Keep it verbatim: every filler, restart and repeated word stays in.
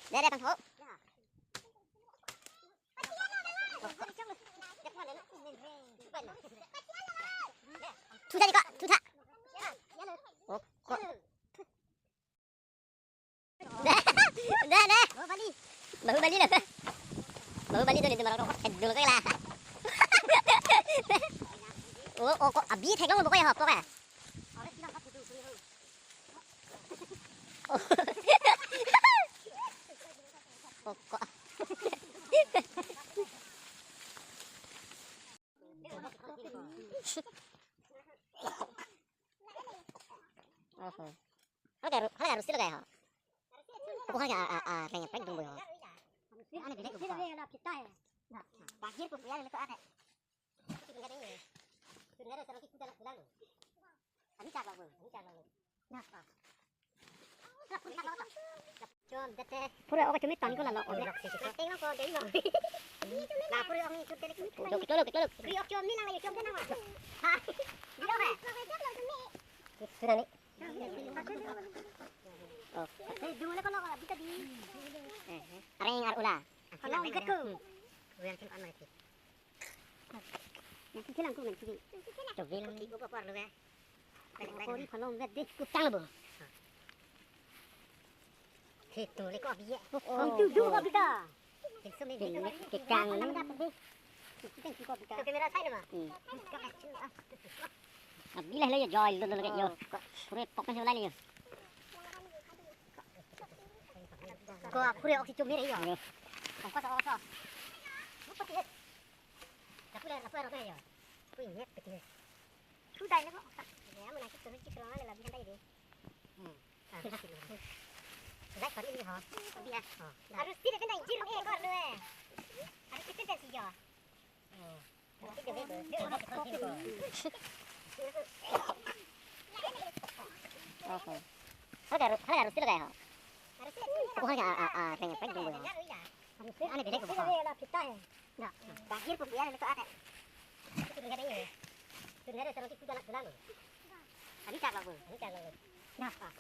Deh, deh, tang ho. Thu tha di ko, thu tha. Oh, ko. Deh, deh. Bahubali lo. Bahubali to ni, tumar ko. Hedung ko la. Oh, oh, ko abi theklong lo ko ya, ko ya. Oh, ko. Oho. Hala ka ru-, hala ka rusi lo ko ya ho. Ko hala ka, a, a, a, reng pek dung bo ho. Ane bidek ko. Bahir ko ya le ko ane. Kami cak lo, kami cak lo. Nah, ah. Chom dete. Pura oke chumi tan ko la lo. Teng lo ko dei lo. La pura oke chumi tan. Lok, lok, lok, lok. Kri ok chom ni nang lagi chom de nang. Ha. Di lo ha. Sudah ni. Oh. Eh, dulu ko lo, bisa di. Eh, eh. Areng ar ula. Kalau enggak ko. Yang chin an lagi. Nang kilang ko nang kilang. Chok bilang. Ko ko par lo ya. Ko ri phalom vet de. Kutang bo. Hitung le ko abi ya. Oh, itu dulu ko bika. Hitung le bika. Kutang. Anam dapat de. Hitung ko bika. Kamera sai nama. Hmm. Abi lah le joy lo lo yo. Pura pok kan lali yo. Ko pura oxygen mere yo. Yo. Ko ko ko. Apa ti? Lapu le, lapu le, lapu le, ya. Pui, nyet, peti. Sudah ini kok. Ya, mana kita ni kita orang lagi santai deh. Hmm. Ah, kita sini. Sudah kali ini, ha. Dia. Ha. Harus tidak kena izin, eh, keluar dulu, eh. Harus kita dan sih, ya. Oh. Harus tidak, eh. Dia orang kita sini, kok. Oho. Hala ka ru-, hala ka rusi lo ko ya ho. Ko hala ka, a, a, a, reng pek dung bo ho. Ane bidek ko. Kita ya. Nah, bahir ko biar itu ada. Itu nggak ada ini. Itu nggak ada, terus itu jalan pulang. Kami cak lo, kami cak lo. Nah, ah.